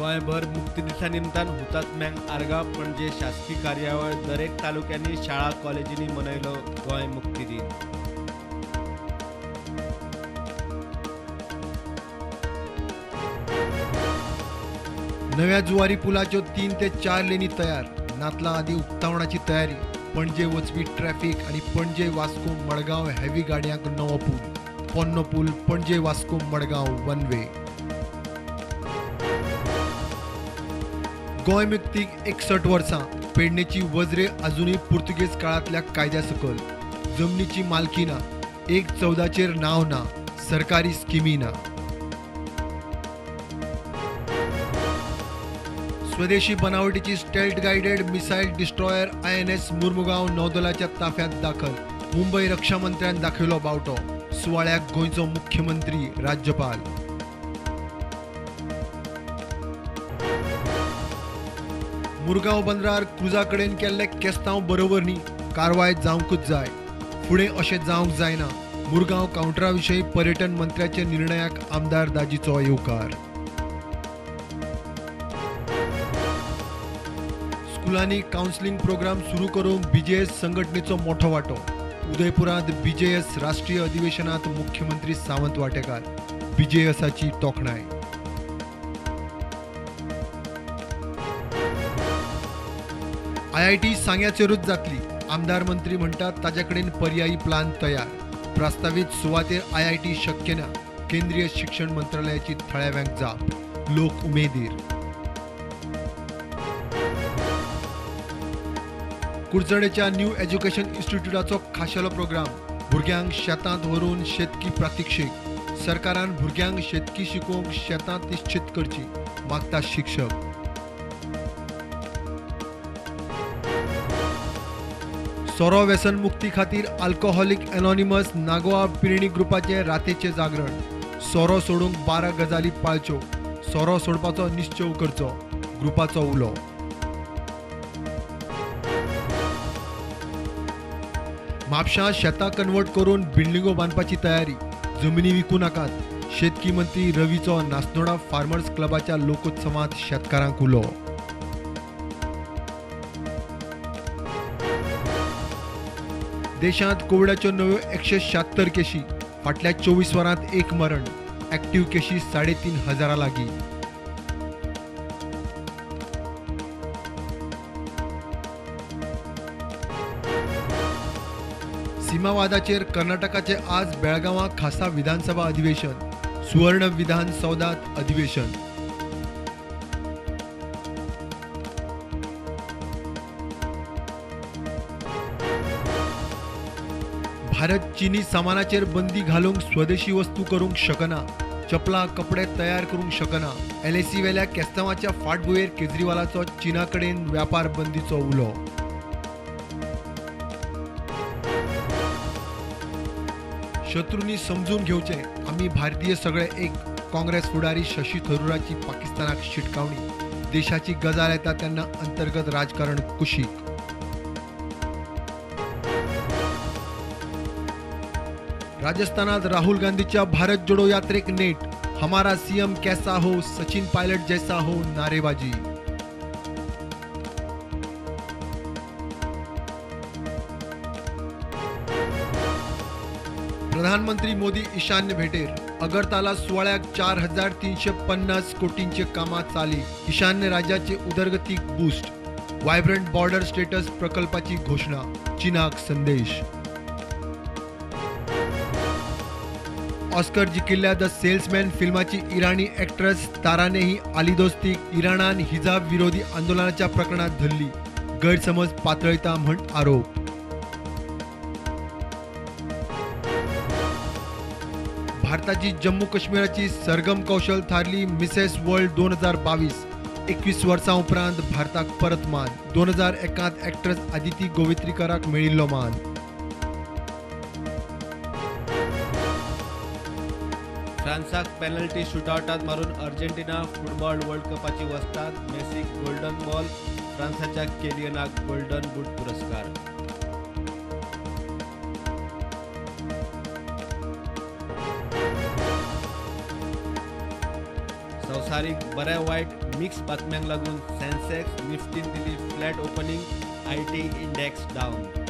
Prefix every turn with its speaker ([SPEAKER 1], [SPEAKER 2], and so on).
[SPEAKER 1] गोंयभर मुक्ती दिसा निमतान हुतात्म्यांक आर्गां. पणजे शासकी कार्यावळ. दरेक तालुक्यांनी शाळा कॉलेजींनी मनयलो गोंय मुक्ती दिन.
[SPEAKER 2] नव्या जुवारी पुलाच्यो 3 ते 4 लेनी तयार. नातलां आदी उक्तावणाची तयारी. पणजे वचपी ट्रॅफिक आनी पणजे वास्को मडगांव हेवी गाडयांक नवो पूल. पोन्नो पूल पणजे वास्को मडगांव वन वे. गोंय मुक्तीक 61 वर्सां. पेडणेची वज्रे अजुनूय पुर्तुगेज काळांतल्या कायद्या सकयल. जमनीची मालकी ना, 1/14चेर नांव ना, सरकारी स्किमी ना. स्वदेशी बनावटीची stealth guided missile destroyer INS Mormugao नौदलाच्या ताफ्यात दाखल. मुंबय रक्षा मंत्र्यान दाखयलो बावटो. सुवाळ्याक गोंयचो मुख्यमंत्री, राज्यपाल. मुरगांव बंदरार क्रुजा कडेन केल्ले केस्तांव बरोबर न्ही, कारवाय जावंकूच जाय. फुडें अशें जावंक जायना. मुरगांव कावंटरा विशीं पर्यटन मंत्र्याच्या निर्णयाक आमदार दाजीचो येवकार. स्कुलांनी कावन्सिलिंग प्रोग्राम सुरू करूंक बीजेएस संघटनेचो मोठो वांटो. उदयपुरांत बीजेएस राष्ट्रीय अधिवेशनात मुख्यमंत्री सावंत वाटेकार. बीजेएसाची तोखणाय. आयआयटी सांग्याचेरूच जातली. आमदार मंत्री म्हणटात ताजे कडेन पर्यायी प्लान तयार. प्रस्तावीत सुवातेर आयआयटी शक्य ना. केंद्रीय शिक्षण मंत्रालयाची थळाव्यांक जाप. लोक उमेदीर. कुडचडेच्या न्यू एज्युकेशन इन्स्टिट्यूटाचो खाशेलो प्रोग्राम. भुरग्यांक शेतांत व्हरून शेतकी प्रात्यक्षीक. सरकारान भुरग्यांक शेतकी शिकोवंक शेतांत निश्चित करची, मागता शिक्षक. सोरो व्यसन मुक्ती खातीर अल्कोहोलिक एनॉनिमस नागोआ पिरणी ग्रुपाचें रातेचें जागरण. सोरो सोडूंक 12 गजाली पाळच्यो. सोरो सोडपाचो निश्चेव करचो, ग्रुपाचो उलो. म्हापशां शेतां कन्वर्ट करून बिल्डिंगो बांदपाची तयारी. जमिनी विकू नाकात. शेतकी मंत्री रवीचो नासनोडा फार्मर्स क्लबाच्या लोकोत्सवांत शेतकारांक उलो. देशांत कोविडाच्यो नव्यो 176 केशी. फाटल्या 24 वरांत 1 मरण. ऍक्टिव्ह केशी 3500 लागीं. सीमावादाचेर कर्नाटकाचे आज बेळगांवां खासा विधानसभा अधिवेशन. सुवर्ण विधानसौधात अधिवेशन. भारत चीनी सामानाचेर बंदी घालूंक स्वदेशी वस्तू करूंक शकना. चपलां कपडे तयार करूंक शकना. एलएसी वेल्या केस्तांवाच्या फाटभुंयेर केजरीवालाचो चीना कडेन व्यापार बंदीचो उलो. शत्रूंनी समजून घेवचें, आमी भारतीय सगळे एक. काँग्रेस फुडारी शशी थरुराची पाकिस्तानाक शिटकावणी. देशाची गजाल येता तेन्ना अंतर्गत राजकारण कुशीक. राजस्थानात राहुल गांधीच्या भारत जोडो यात्रेक नेट. हमारा सीएम कैसा हो, सचिन पायलट जैसा हो, नारेबाजी. प्रधानमंत्री मोदी ईशान्य भेटेर. अगरतला सुवाळ्याक 4350 कोटींचे कामां चाली. ईशान्य राज्याचे उदरगतीक बूस्ट. व्हायब्रंट बॉर्डर स्टेटस प्रकल्पाची घोशणा. चीनाक संदेश. ऑस्कर जिखिल्ल्या the salesman फिल्माची इराणी एक्ट्रेस तारानेही आलिदोस्तीक इराणान हिजाब विरोधी आंदोलनाच्या प्रकरणात धरली. गैरसमज पातळयता म्हण आरोप. भारताची जम्मू काश्मीराची सरगम कौशल थारली मिसेस वर्ल्ड 2022. 21 वर्सां उपरांत भारताक परत मान. 2001 एक्ट्रेस आदिती गोवित्रीकराक मेळिल्लो मान.
[SPEAKER 1] फ्रांसाक पेनल्टी शूटआवटात मारून अर्जेंटिना फुटबॉल वर्ल्ड कपाची वस्ताद. मेसीक गोल्डन बॉल, फ्रांसाच्या केलियनाक गोल्डन बूट पुरस्कार. सारीक बऱ्या वायट मिक्स बातम्यांक लागून सेन्सेक्स, निफ्टीन दिली flat opening, IT index down.